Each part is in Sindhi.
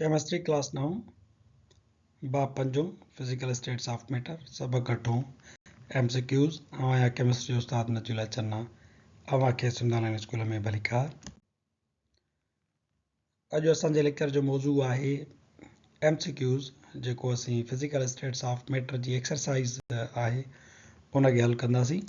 ڪيمسٽري ڪلاس نائون، باب پنجون، فزيڪل اسٽيٽس آف ميٽر، سبق اٺون، ايم سي ڪيوز، آئون آهيان ڪيمسٽري جو استاد نجي الله چنا، اوهان کي سنڌ آنلائن اسڪول ۾ ڀليڪار. اڄ اسان جي ليڪچر جو موضوع آهي ايم سي ڪيوز، جيڪو اسين فزيڪل اسٽيٽس آف ميٽر جي ايڪسرسائز آهي ان کي حل ڪنداسين.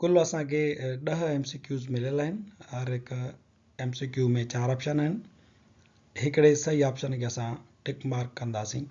ڪل اسان کي 10 ايم سي ڪيوز مليل آهن. هر هڪ ايم سي ڪيو ۾ 4 آپشن آهن. هڪڙي صحيح آپشن کي اسان ٽڪ مارڪ ڪنداسين.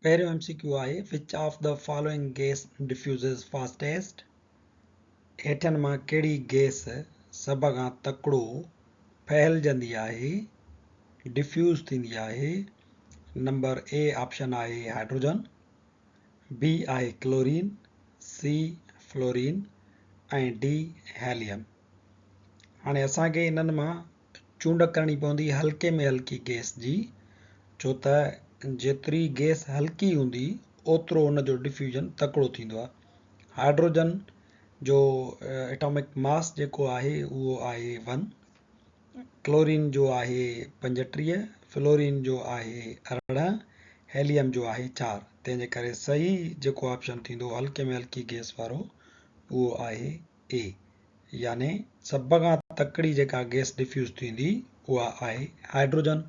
پهريون ايم سي ڪيو آهي which of the following gas diffuses fastest, هيٺين مان ڪهڙي گيس سڀ کان تڪڙو ڦهلجندي آهي، ڊفيوز ٿيندي آهي. نمبر اي آپشن آهي هائڊروجن، بي آهي ڪلورين، سي فلورين ۽ ڊي هيليم. هاڻي اسان کي انهن مان چونڊ ڪرڻي پوندي هلڪي ۾ هلڪي گئس جي، ڇو ته جيتري گئس هلڪي هوندي اوترو ان جو ڊفيوزن تڪڙو ٿيندو آهي. هائڊروجن جو ايٽامڪ ماس جيڪو آهي اهو آهي 1، ڪلورين جو آهي 35، فلورين جو آهي 18، هيليم جو آهي 4. تنهن جي ڪري صحيح جيڪو آپشن ٿيندو هلڪي ۾ هلڪي گئس وارو اهو آهي اي، يعني سڀ کان تڪڙي جيڪا گئس ڊفيوز ٿيندي اها آهي هائڊروجن.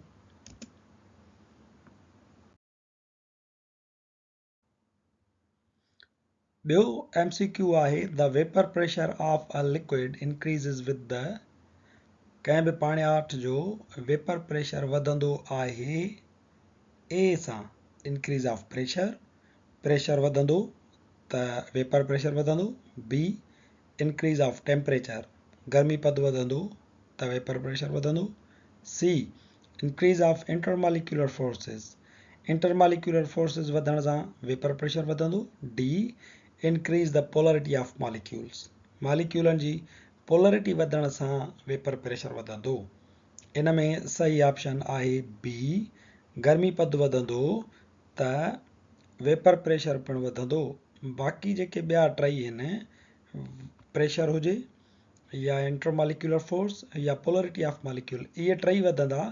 ٻيو ايم سي ڪيو آهي The vapor pressure of a liquid increases with the ڪنهن به پاڻياٺ جو ويپر پريشر وڌندو آهي اي سان انڪريز آف پريشر، پريشر وڌندو ته ويپر پريشر وڌندو، بي انڪريز آف ٽيمپريچر، گرمي پد وڌندو ته ويپر پريشر وڌندو، C increase of intermolecular forces, intermolecular forces وڌڻ سان ويپر پريشر وڌندو، D increase the polarity of molecules, ماليڪيولن جي پولرٽي وڌڻ سان ويپر پريشر وڌندو. ان ۾ صحيح آپشن آهي بي گرمي پد وڌندو ته ويپر پريشر پڻ وڌندو. باقي جيڪي ٻيا ٽئي آهن پريشر هجي يا انٽرماليڪيولر فورس يا پولرٽي آف ماليڪيول اهي ٽئي وڌندا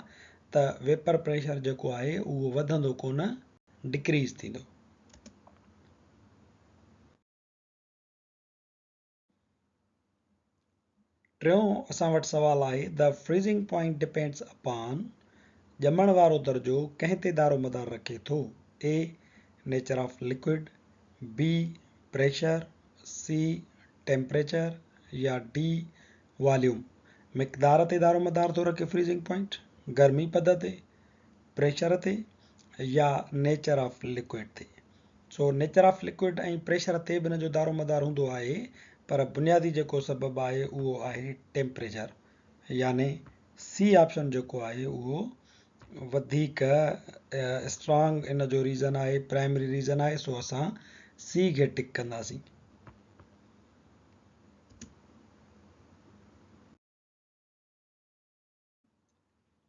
ته ويپر پريشر جيڪو آهي اهو وڌندو ڪونه ڊڪريز ٿيندو. ٽيون اسان وٽ سوال آهي The freezing point depends upon ڄمڻ وارو درجو ڪنهن تي دارومدار رکي ٿو؟ A nature of liquid, B pressure, C temperature يا ڊي واليوم. مقدار تي دارومدار ٿو رکي فريزنگ پوائنٽ، گرمي پد تي، پريشر تي يا نيچر آف لڪوئڊ تي. سو نيچر آف لڪوئڊ ۽ پريشر تي به ان جو دارومدار هوندو آهي پر بنيادي جيڪو سبب آهي اهو آهي ٽيمپريچر يعني سي آپشن جيڪو آهي اهو وڌيڪ اسٽرانگ ان جو ريزن آهي، پرائمري ريزن آهي، سو اسان سي کي ٽڪ ڪنداسين.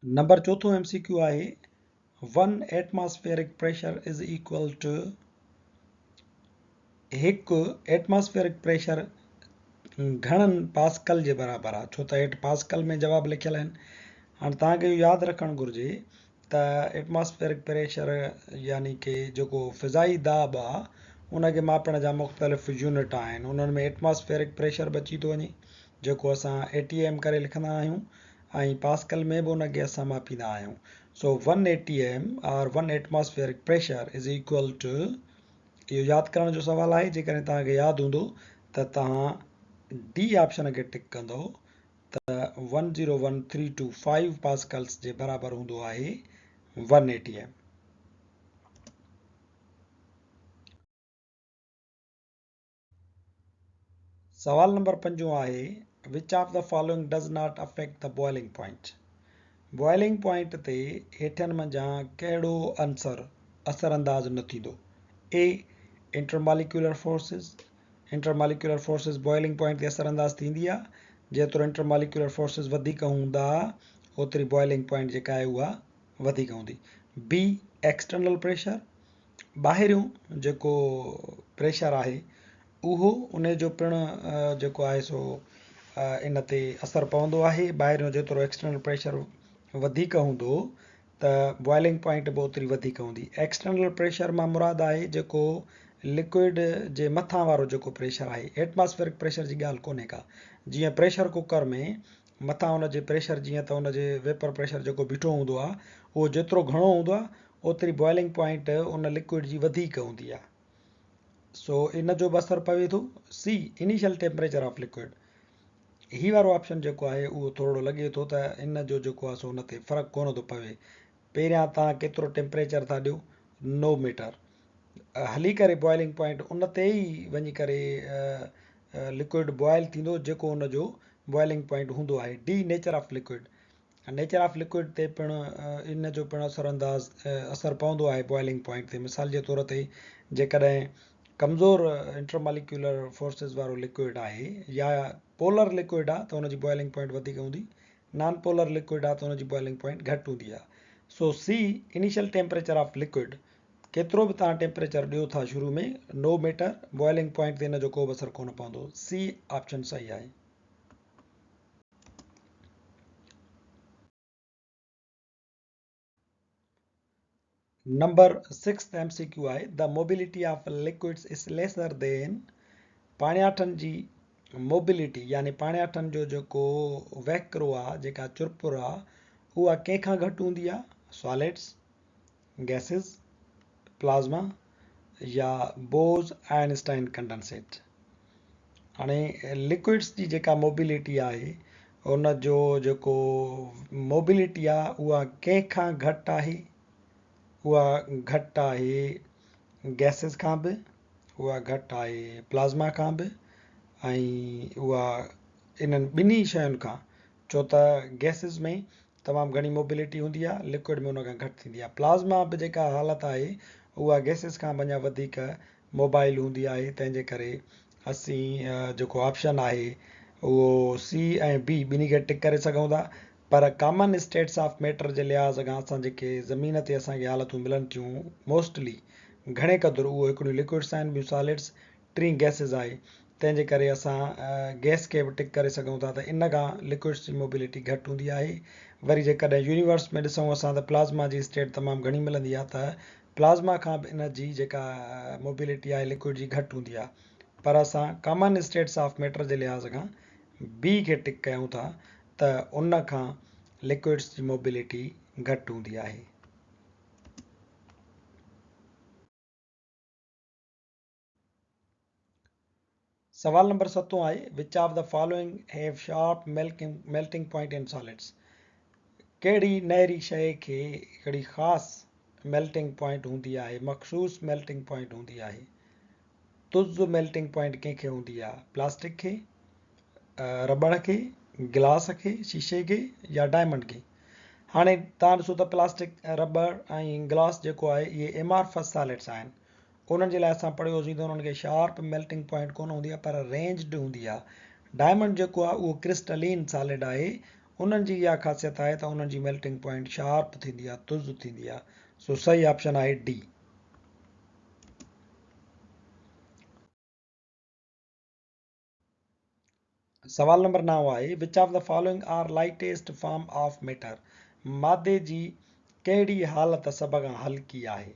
نمبر چوٿون ايم سي ڪيو آهي 1 atmospheric pressure is equal two هڪ ايٽماسفيئرڪ پريشر گهڻن پاسڪل جي برابر آهي، ڇو ته هيٺ پاسڪل ۾ جواب لکيل آهن. هاڻي توهان کي اهو ياد رکڻ گهرجي ته ايٽماسفيئرڪ پريشر يعني ڪي جيڪو فضائي داٻ آهي ان کي ماپڻ جا مختلف يونٽ آهن، انهن ۾ ايٽماسفيئرڪ پريشر به اچي ٿو وڃي جيڪو اسان اي ٽي ايم ڪري لکندا آهيون ۽ پاسڪل ۾ به ان کي اسان ماپيندا آهيون. سو 1 اي T M R 1 atmospheric pressure is equal to, اهو ياد ڪرڻ جو سوال آهي، جيڪڏهن توهان کي ياد هوندو ته توهان ڊي آپشن کي ٽڪ ڪندو ته 101325 پاسڪلس جي برابر هوندو آهي 1 اي ٽي ايم. سوال نمبر پنجون آهي Which of the following does not affect the boiling point؟ Boiling point تي هيٺين منجهان ڪهڙو عنصر اثر انداز نه ٿيندو؟ A intermolecular forces, intermolecular forces boiling point تي اثر انداز ٿيندي آهي، جيترو انٽرماليڪيولر فورسز وڌيڪ هوندا اوتري بوائلنگ پوائنٽ جيڪا آهي اها وڌيڪ هوندي. بي ايڪسٽرنل پريشر، ٻاهريون جيڪو پريشر آهي اهو ان جو پڻ جيڪو آهي سو ان تي اثر پوندو آهي. ٻاهريون جيترو ايڪسٽرنل پريشر وڌيڪ هوندو ته بوائلنگ پوائنٽ به اوتري وڌيڪ هوندي. ايڪسٽرنل پريشر مان مراد آهي جيڪو لڪوئڊ جي مٿان وارو جيڪو پريشر آهي، ايٽماسفيرڪ پريشر جي ڳالهه ڪونهي ڪا. جيئن پريشر ڪوڪر ۾ مٿان ان جي پريشر جيئن ته ان جي ويپر پريشر جيڪو بيٺو هوندو آهي اهو جيترو گهڻو هوندو آهي اوتري بوائلنگ پوائنٽ ان لڪوئڊ جي وڌيڪ هوندي آهي. سو ان جو به اثر پوي ٿو. C initial temperature of liquid هي وارو آپشن جيڪو آهي اهو ٿورڙو لڳي ٿو ته ان جو جيڪو آهي سو ان تي فرق ڪونه ٿو پوي. پهريان توهان ڪيترو ٽيمپريچر ٿا ڏيو نو ميٽر هلي ڪري بوائلنگ پوائنٽ ان تي ئي وڃي ڪري لڪوئڊ بوائل ٿيندو جيڪو ان جو بوائلنگ پوائنٽ هوندو آهي. D nature of liquid nature of liquid تي پڻ ان جو پڻ اثر انداز اثر پوندو آهي بوائلنگ پوائنٽ تي. مثال جي طور تي جيڪڏهن ڪمزور انٽرماليڪيولر فورسز وارو لڪوئڊ آهي يا پولر لڪوئڊ آهي ته ان جي بوائلنگ پوائنٽ وڌيڪ هوندي، نان پولر لڪوئڊ آهي ته ان جي بوائلنگ پوائنٽ گهٽ هوندي آهي. So C initial temperature of liquid ڪيترو به توهان ٽيمپريچر ڏيو ٿا شروع ۾ نو ميٽر بوائلنگ پوائنٽ تي ان جو ڪو به اثر ڪونه پوندو. سي آپشن صحيح آهي. Number sixth M C Q آهي the mobility of liquids is lesser than پاڻياٺن جي موبلٽي يعني پاڻياٺن جو جيڪو وهڪرو آهي جيڪا چرپر آهي اها ڪنهن کان گهٽ هوندي آهي سالڊس گئسز، پلازما يا بوز آئنسٽائن ڪنڊنسيٽ. هاڻي لڪوئڊس جي جيڪا موبلٽي آهي ان جو جيڪو موبلٽي آهي اها ڪنهن کان گهٽ آهي؟ اها گهٽ آهي گئسز کان به، اها گهٽ آهي پلازما کان به ۽ اها انهن ٻنهي شين کان، ڇو ته گئسز ۾ تمام گهڻي موبلٽي هوندي آهي، لڪوئڊ ۾ ان کان گهٽ ٿيندي آهي. پلازما به جيڪا حالت آهي اها گئسز کان به اڃا وڌيڪ موبائل هوندي آهي، تنهن جي ڪري اسين جيڪو آپشن آهي اهو سي ۽ بي ٻنهي کي ٽڪ ڪري سگهون ٿا، پر ڪامن اسٽيٽس آف ميٽر جي لحاظ کان اسان جيڪي زمين تي اسان کي حالتون ملن ٿيون موسٽلي گهڻي قدر اهو هڪڙيون لڪوئڊس آهن ٻيون سالڊس ٽين گئسز آهي، تنهن جي ڪري اسان گئس کي به ٽڪ ڪري سگهون ٿا ته ان کان لڪوئڊس جي موبلٽي گهٽ هوندي آهي. وري جيڪڏهن يونيورس ۾ ڏسون اسان ته پلازما جي اسٽيٽ تمام گهڻي ملندي آهي ته پلازما کان به ان جي جيڪا موبلٽي آهي لڪوئڊ جي گهٽ هوندي آهي، پر اسان ڪامن اسٽيٽس آف ميٽر جي لحاظ کان بي کي ٽڪ ڪيون ٿا ته ان کان لڪوئڊس جي موبلٽي گهٽ هوندي آهي. سوال نمبر ستون آهي which of the following have sharp melting point in solids ڪهڙي نهري شيء کي هڪڙي خاص ميلٽنگ پوائنٽ هوندي آهي مخصوص ميلٽنگ پوائنٽ هوندي آهي تز ميلٽنگ پوائنٽ ڪنهن کي هوندي آهي پلاسٽڪ کي رٻڙ کي گلاس کي شيشي کي يا ڊائمنڊ کي هاڻي تان ڏسو ته پلاسٽڪ رٻڙ ۽ گلاس جيڪو آهي اهي ايمارفس سالڊس آهن انهن جي لاء اسان پڙهيو هوسين ته انهن کي شارپ ميلٽنگ پوائنٽ ڪونه هوندي آهي پر رينجڊ هوندي آهي. ڊائمنڊ جيڪو آهي اهو ڪرسٽلين سالڊ آهي انهن جي اها خاصيت آهي ته انهن جي ميلٽنگ پوائنٽ شارپ ٿيندي آهي تز ٿيندي آهي. سو صحيح آپشن آهي ڊي. سوال نمبر نائون آهي which of the following are lightest form of matter مادي جي ڪهڙي حالت سڀ کان هلڪي آهي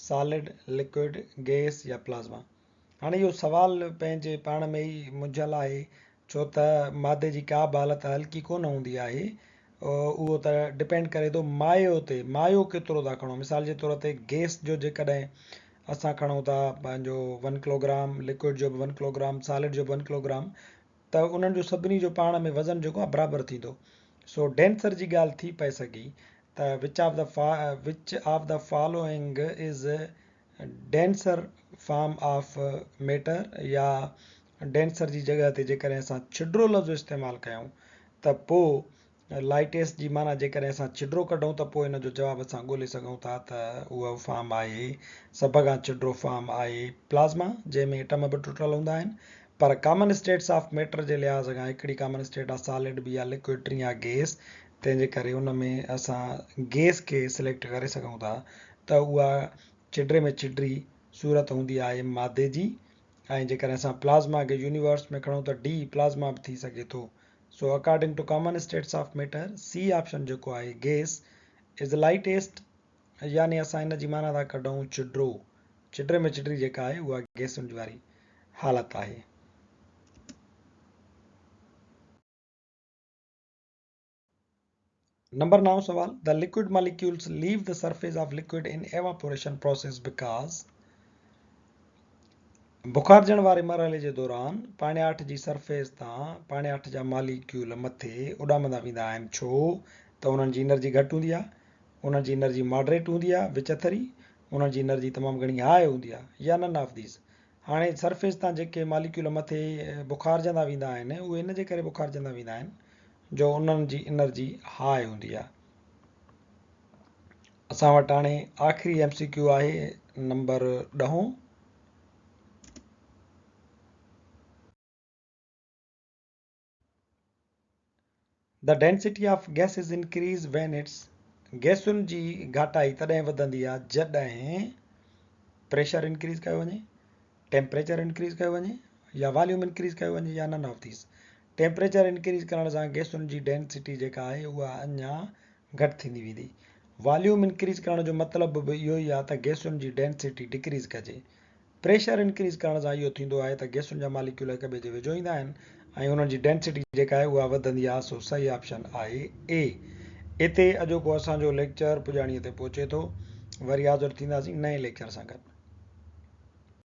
سالڊ، لڪوئڊ، گئس يا پلازما؟ هاڻي اهو سوال پنهنجي پاڻ ۾ ئي منجهيل آهي ڇو ته مادي جي ڪا به حالت هلڪي ڪونه هوندي آهي اهو ته ڊپينڊ ڪري ٿو مايو تي، مايو ڪيترو ٿا کڻو، مثال جي طور تي گئس جو جيڪڏهن اسان کڻون ٿا پنهنجو ون ڪلوگرام، لڪوئڊ جو به ون ڪلوگرام، سالڊ جو به ون ڪلوگرام ته انهن جو سڀني جو پاڻ ۾ وزن جيڪو آهي برابر ٿيندو. سو ڊينسر جي ڳالهه ٿي پئي سگهي ته which of the which of the following is denser form of matter يا ڊينسر جي جڳهه تي جيڪڏهن اسان ڇڊرو لفظ استعمال ڪيون ته پوء لائٽيسٽ جي معنيٰ جيڪڏهن اسان ڇڊرو ڪڍون ته پوء ان جو جواب اسان ڳولي سگهون ٿا ته اهو فارم آهي سڀ کان ڇڊرو فارم آهي پلازما جنهن ۾ ايٽم به ٽٽل هوندا آهن پر ڪامن اسٽيٽس آف ميٽر جي لحاظ کان هڪڙي ڪامن اسٽيٽ آهي سالڊ ٻي آهي لڪوئڊ ٽين آهي گئس تنهن جي ڪري ان ۾ اسان گئس کي سليڪٽ ڪري سگهون ٿا ته اها ڇڊري ۾ ڇڊري صورت هوندي آهي مادي جي ۽ جيڪڏهن اسان پلازما کي يونيورس ۾ کڻون ته ڊي پلازما به ٿي سگهي ٿو. So according to common states of matter C option جيڪو آهي گيس از لائٽيسٽ يعني اسان ان جي معنيٰ ٿا ڪڍون چڊرو، چڊري ۾ چڊري جيڪا آهي اها گئسن جي واري حالت آهي. نمبر نائون سوال، The liquid molecules leave the surface of liquid in evaporation process because بخارجڻ واري مرحلي جي دوران پاڻياٺ جي سرفيس تان پاڻياٺ جا ماليڪيول مٿي اڏامندا ويندا آهن ڇو ته انهن جي انرجي گهٽ هوندي آهي انهن جي انرجي ماڊريٽ هوندي آهي، وچٿري، انهن جي انرجي تمام گهڻي هاء هوندي آهي يا نن آف these. هاڻي سرفيس تان جيڪي ماليڪيول مٿي بخارجندا ويندا آهن اهي ان جي ڪري بخارجندا ويندا آهن جو انهن جي انرجي هاء هوندي آهي. اسان وٽ هاڻي آخري ايم سي ڪيو آهي نمبر ڏهون. The density of gases increase when its گئسن جي گهاٽائي تڏهن وڌندي آهي جڏهن پريشر انڪريز ڪيو وڃي، ٽيمپريچر انڪريز ڪيو وڃي يا واليوم انڪريز ڪيو وڃي يا none of these. Temperature increase ڪرڻ سان گئسن جي ڊينسٽي جيڪا آهي اها اڃا گهٽ ٿيندي ويندي. واليوم انڪريز ڪرڻ جو مطلب به اهو ئي آهي ته گئسن جي ڊينسٽي ڊڪريز ڪجي. پريشر انڪريز ڪرڻ سان اهو ٿيندو آهي ته گئسن جا ماليڪيول هڪ ٻئي جي ويجهو ايندا آهن ۽ انهن جي ڊينسٽي جيڪا آهي اها وڌندي آهي سو صحيح آپشن آهي اي. اتي اڄوڪو اسان جو ليڪچر پڄاڻيء تي پهچي ٿو. وري حاضر ٿينداسين نئين ليڪچر سان گڏ.